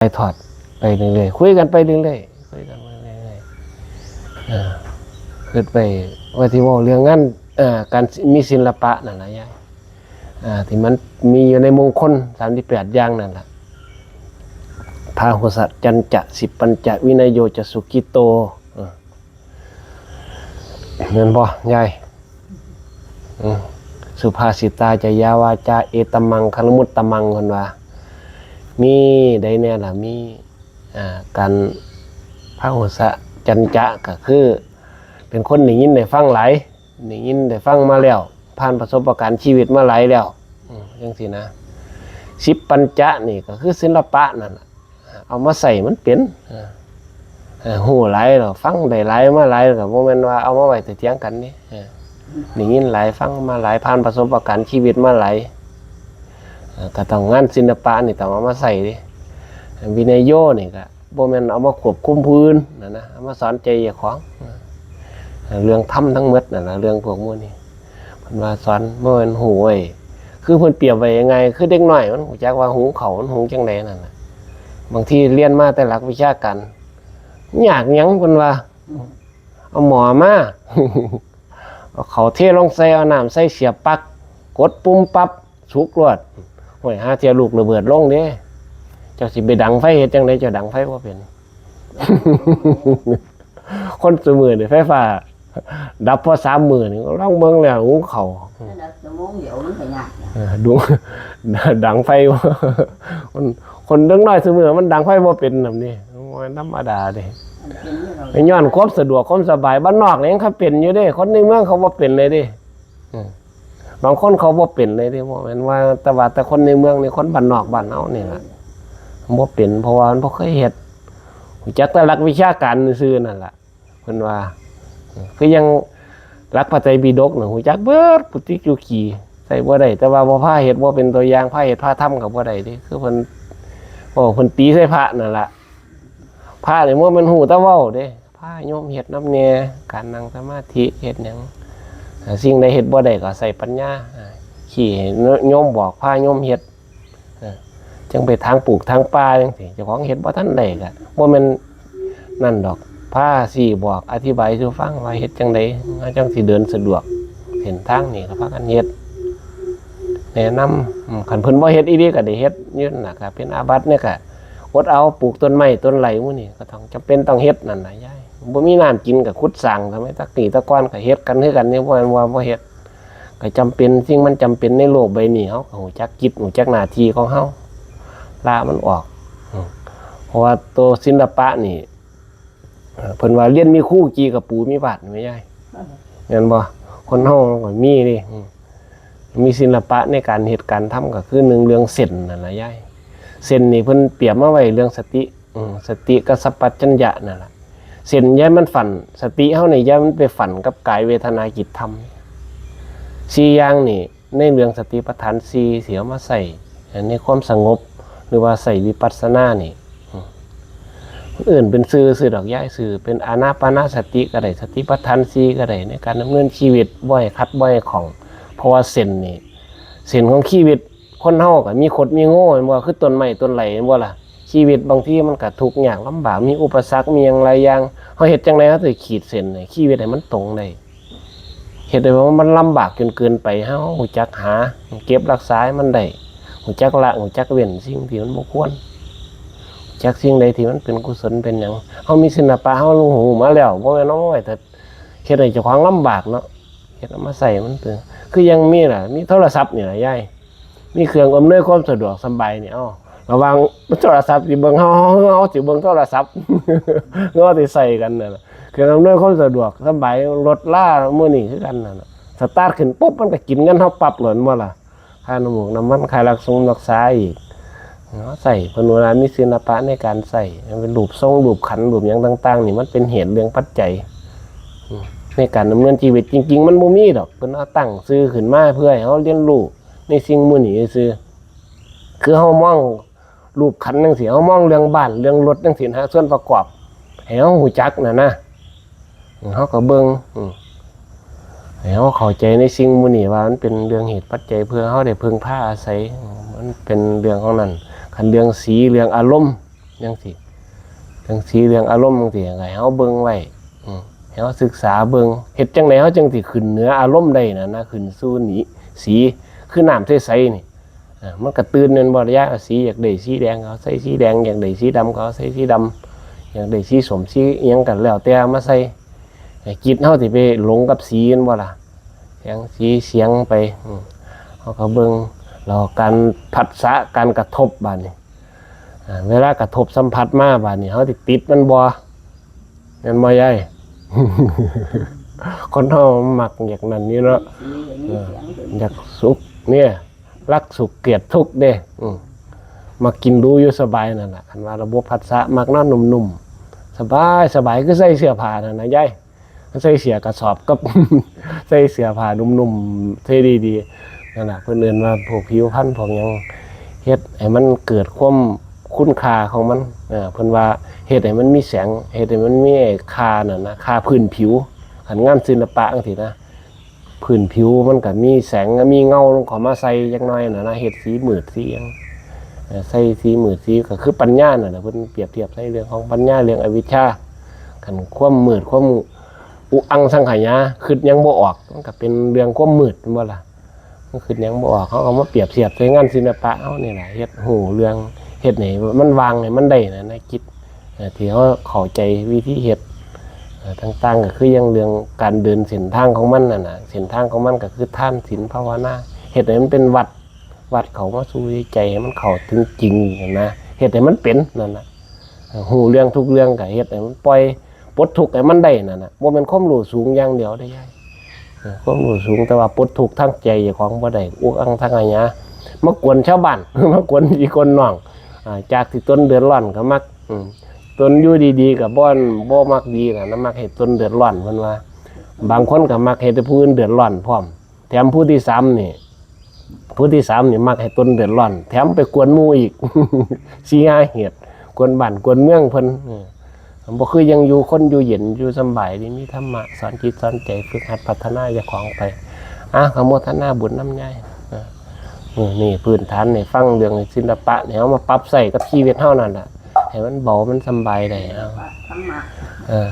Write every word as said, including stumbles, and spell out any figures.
ถ่ายทอดไปเรื่อยๆ คุยกันไปเรื่อยๆ คุยกันไปเรื่อยๆ อ่า คิดไปว่าที่เว้าเรื่องงาน อ่า การมีศิลปะนั่นล่ะยาย อ่า ที่มันมีอยู่ในมงคลสามสิบแปดอย่างนั่นล่ะ พาหุสะจันจะ สิบปัญจะ วินัยโยจะสุกิโต อ่า แม่นบ่ยาย อืม สุภาษิตาจะยาวาจา เอตมมังคลมุตตมัง เพิ่นว่า มีใดแน่ล่ะ มี อ่า การ พาหุสะจันจะ ก็คือ เป็นคนได้ยินได้ฟังหลาย ได้ยินได้ฟังมาแล้ว ผ่านประสบการณ์ชีวิตมาหลายแล้ว อืม จังซี้นะ สิบปัญจะนี่ก็คือศิลปะนั่นล่ะ เอามาใช้มันเป็น เออ เออ ฮู้หลายแล้ว ฟังได้หลายมาหลายแล้ว ก็บ่แม่นว่าเอามาไว้แต่เถียงกันนี่ เออ ได้ยินหลาย ฟังมาหลาย ผ่านประสบการณ์ชีวิตมาหลาย เออ ก็ต้องงานศิลปะนี่ต้องเอามาใช้เด้ วินัยโยนี่ก็บ่แม่นเอามาควบคุมผู้อื่นนั่นนะ เอามาสอนใจเจ้าของ เออ เรื่องธรรมทั้งหมดนั่นล่ะ เรื่องพวกหมู่นี้ เพิ่นว่าสอนบ่แม่นฮู้เว้ย คือเพิ่นเปรียบไว้ง่ายๆ คือเด็กน้อยมันรู้จักว่าหุงข้าวมันหุงจั่งใดนั่นน่ะ บางทีเรียนมาแต่หลักวิชาการ ยากหยังเพิ่นว่า เอาหม้อมา เอาข้าวเทลงใส่ เอาน้ำใส่ เสียบปลั๊ก กดปุ่มปั๊บ สุกโลด โอ้ย ห่าเทื่อลูกระเบิดลงเด้ เจ้าสิไปดังไฟเฮ็ดจั่งใด เจ้าดังไฟบ่เป็น คนซุมื้อนี่ไฟฟ้าดับพอสามมื้อนี่ ลองเบิ่งแล้วหุงข้าว ระดับชั่วโมงเดียวมันก็ยากนะ เออ ดัง ดังไฟ คน คนเด็กน้อยซุมื้อมันดังไฟบ่เป็นนำนี่ โอ้ย ธรรมดาเด้ มันเป็นอยู่ดอก ย้อนความสะดวกความสบาย บ้านนอกนี่ยังเขาเป็นอยู่เด้ คนในเมืองเขาบ่เป็นเลยเด้ เออ บางคนเขาบ่เป็นเลยเด้ บ่แม่นว่า แต่ว่าแต่คนในเมืองนี่ คนบ้านนอกบ้านเฮานี่ล่ะ บ่เป็น เพราะว่ามันบ่เคยเฮ็ด รู้จักแต่หลักวิชาการซื่อๆนั่นล่ะ เพิ่นว่า คือยังหลักพระไตรปิฎกน่ะ รู้จักเบิด ปุติจุคี ใช้บ่ได้ แต่ว่าบ่พาเฮ็ด บ่เป็นตัวอย่าง พาเฮ็ดพาทำก็บ่ได้เด้ คือเพิ่น โอ้ เพิ่นตีใส่พระนั่นล่ะ พระนี่บ่แม่นรู้แต่เว้าเด้ พาโยมเฮ็ดนำแหน่ การนั่งสมาธิ เฮ็ดหยัง อ่า สิ่งใดเฮ็ดบ่ได้ก็ใช้ปัญญา อ่า ขี้ให้โยมบอก พาโยมเฮ็ด เออ จั่งไปถางปลูกถางป่าจั่งซี้ เจ้าของเฮ็ดบ่ทันได้ก็บ่แม่นนั่นดอก พาซี้บอก อธิบายสู่ฟังว่าเฮ็ดจั่งใด จั่งสิเดินสะดวก เส้นทางนี่ก็พากันเฮ็ด แนะนำ อืม คันเพิ่นบ่เฮ็ดอีหลีก็ได้เฮ็ดอยู่นั่นล่ะ ก็เป็นอาบัติเนี่ย ก็อดเอา ปลูกต้นไม้ต้นไรหมู่นี่ก็ต้องจำเป็นต้องเฮ็ดนั่นล่ะยาย บ่มีน้ำกินก็ขุดสร้าง สมัยตะกี้ตะก่อนก็เฮ็ดกันคือกันนี่ บ่แม่นว่าบ่เฮ็ด ก็จำเป็น สิ่งมันจำเป็นในโลกใบนี้ เฮาก็รู้จักกิจ รู้จักหน้าที่ของเฮา ละมันออก อืม เพราะว่าตัวศิลปะนี่ เอ่อ เพิ่นว่าเรียนมีครู กี่กะปูมีบาด แม่นบ่ยาย แม่นบ่ คนเฮามันก็มีเด้ อืม มีศิลปะในการเฮ็ดการทำ ก็คือหนึ่งเรื่องเส้นนั่นล่ะยาย เส้นนี่เพิ่นเปรียบมาไว้เรื่องสติ อืม สติกับสัมปชัญญะนั่นล่ะ เส้นอย่าให้มันฟั่น สติเฮานี่อย่าให้มันไปฟั่นกับกาย เวทนา จิต ธรรม สี่อย่างนี่ ในเรื่องสติปัฏฐานสี่ ที่เอามาใช้ในความสงบ หรือว่าใช้วิปัสสนานี่ อืม เอิ้นเป็นชื่อซื่อดอกยาย ชื่อเป็นอานาปานสติก็ได้ สติปัฏฐานสี่ก็ได้ ในการดำเนินชีวิต บ่ให้ขัด บ่ให้ข้อง เพราะว่าเส้นนี่ เส้นของชีวิตคนเฮาก็มีคดมีโง่ แม่นบ่ คือต้นไม้ต้นไร แม่นบ่ล่ะ ชีวิตบางทีมันก็ทุกข์ยากลำบาก มีอุปสรรค มีหยังหลายอย่าง เฮาเฮ็ดจั่งใดเฮาสิขีดเส้นให้ชีวิตให้มันตรงได้ เฮ็ดให้ว่ามันลำบากจนเกินไป เฮารู้จักหา เก็บรักษาให้มันได้ รู้จักละ รู้จักเว้นสิ่งที่มันบ่ควร รู้จักสิ่งใดที่มันเป็นกุศลเป็นหยัง เฮามีศิลปะ เฮารู้มาแล้ว บ่แม่นเอามาไว้แต่เฮ็ดให้เจ้าของลำบากเนาะ เฮ็ดเอามาใช้มันเถอะ คือยังมีล่ะ มีโทรศัพท์นี่ล่ะยาย มีเครื่องอำนวยความสะดวกสบายนี่ เอ้า ระหว่างโทรศัพท์สิเบิ่งเฮา เฮา เฮาสิเบิ่งโทรศัพท์ เฮาสิใช้กันนั่นล่ะ เครื่องอำนวยความสะดวกสบาย รถลามื้อนี้คือกันนั่นล่ะ สตาร์ทขึ้นปุ๊บ มันก็กินเงินเฮาปั๊บเลย แม่นบ่ล่ะ ค่าน้ำมูกน้ำมัน ค่ารักษงรักษาอีก เนาะ ใช้ เพิ่นว่ามีศิลปะในการใช้ เป็นรูปทรง รูปขันธ์ รูปหยังต่างๆ นี่ มันเป็นเหตุเรื่องปัจจัย อืม ในการดำเนินชีวิต จริงๆ มันบ่มีดอก เพิ่นเอาตั้งชื่อขึ้นมาเพื่อให้เฮาเรียนรู้ในสิ่งหมู่นี้ซื่อ คือเฮามองรูปขันธ์จั่งซี้ เฮามองเรื่องบ้าน เรื่องรถจั่งซี้นะ ส่วนประกอบ ให้เฮารู้จักน่ะนะ เฮาก็เบิ่ง อืม ให้เฮาเข้าใจในสิ่งหมู่นี้ว่ามันเป็นเรื่องเหตุปัจจัย เพื่อเฮาได้พึ่งพาอาศัย มันเป็นเรื่องของนั้น คันเรื่องสี เรื่องอารมณ์ จังซี่ เรื่องสีเรื่องอารมณ์จังซี่ ให้เฮาเบิ่งไว้ อืม ให้เฮาศึกษาเบิ่ง เฮ็ดจังได๋เฮาจังสิขึ้นเหนืออารมณ์ได้นั่นนะ ขึ้นสู่นี้ สี คือน้ำใสๆนี่ อ่า มันก็ตื่นแม่นบ่ล่ะ ยาย สีอยากได้สีแดงก็เอาใส่สีแดง อยากได้สีดำก็เอาใส่สีดำ อยากได้สีส้มสีอิหยังก็แล้วแต่มาใส่ ให้จิตเฮาสิไปหลงกับสีแม่นบ่ล่ะ แสงสีเสียงไป อืม เฮาก็เบิ่ง แล้วการผัสสะ การกระทบบาดนี้ อ่า เวลากระทบสัมผัสมาบาดนี้ เฮาสิติดมันบ่ แม่นบ่ยาย คนเฮามักอยากนั่นอยู่เนาะ เออ อยากสุขเนี่ย รักสุขเกลียดทุกข์เด้ อืม มักกินหรูอยู่สบายนั่นล่ะ คันว่าระบบผัสสะ มักนอนนุ่มๆ สบาย สบาย คือใส่เสื้อผ้านั่นน่ะยาย ใส่เสื้อกระสอบกับ ใส่เสื้อผ้านุ่มๆ ใส่ดีๆ นั่นน่ะ เพิ่นเอิ้นว่าพวกผิวพรรณพวกหยัง เฮ็ดให้มันเกิดความคุณค่าของมัน เออ เพิ่นว่าเฮ็ดให้มันมีแสง เฮ็ดให้มันมีค่านั่นนะ ค่าพื้นผิว คันงานศิลปะจังซี่นะ พื้นผิวมันก็มีแสง มีเงาลงเข้ามาใส่จักหน่อยน่ะนะ เฮ็ดสีมืดสีหยัง เอ่อ ใส่สีมืดสี ก็คือปัญญานั่นแหละ เพิ่นเปรียบเทียบใส่เรื่องของปัญญา เรื่องอวิชชา คันความมืด ความอุอังสังขยา คิดหยังบ่ออก มันก็เป็นเรื่องความมืด แม่นบ่ล่ะ มันคิดหยังบ่ออก เขาก็มาเปรียบเทียบใส่งานศิลปะเฮานี่แหละ เฮ็ดฮู้เรื่อง เฮ็ดให้มันว่างให้มันได้นะ ในจิต เอ่อ ที่เฮาเข้าใจวิธีเฮ็ด เอ่อ ต่างๆ ก็คืออย่างเรื่องการเดินเส้นทางของมันนั่นน่ะ เส้นทางของมันก็คือทานศีลภาวนา เฮ็ดให้มันเป็นวัด วัดเข้ามาสู่ใจ ให้มันเข้าถึงจริงนั่นนะ เฮ็ดให้มันเป็นนั่นน่ะ เอ่อ ฮู้เรื่องทุกเรื่องก็เฮ็ดให้มันปล่อย ปลดทุกข์ให้มันได้นั่นน่ะ บ่แม่นความรู้สูงอย่างเดียวเด้ยาย เออ ความรู้สูงแต่ว่าปลดทุกข์ทางใจเจ้าของบ่ได้ อุอังสังขยา มากวนชาวบ้าน มากวนพี่กวนน้อง อ่า จากที่ตนเดือดร้อนก็มัก อืม ตนอยู่ดีๆ ก็บ่ บ่มักดีน่ะนะ มักให้ตนเดือดร้อน เพิ่นว่า บางคนก็มักให้แต่ผู้อื่นเดือดร้อนพร้อม แถมผู้ที่สามนี่ ผู้ที่สามนี่มักให้ตนเดือดร้อน แถมไปกวนหมู่อีก สี่ห้าเหตุ กวนบ้านกวนเมืองเพิ่น เออ บ่คือยังอยู่คนอยู่เย็นอยู่สำบายนี่ มีธรรมะสอนจิตสอนใจ ฝึกหัดพัฒนาเจ้าของไป อ่ะ อนุโมทนาบุญนำยาย เออ เออ นี่พื้นฐานนี่ ฟังเรื่องศิลปะนี่ เอามาปรับใช้กับชีวิตเฮานั่นล่ะ ให้มันเบามันสำบายได้ เอา ธรรมะ เออ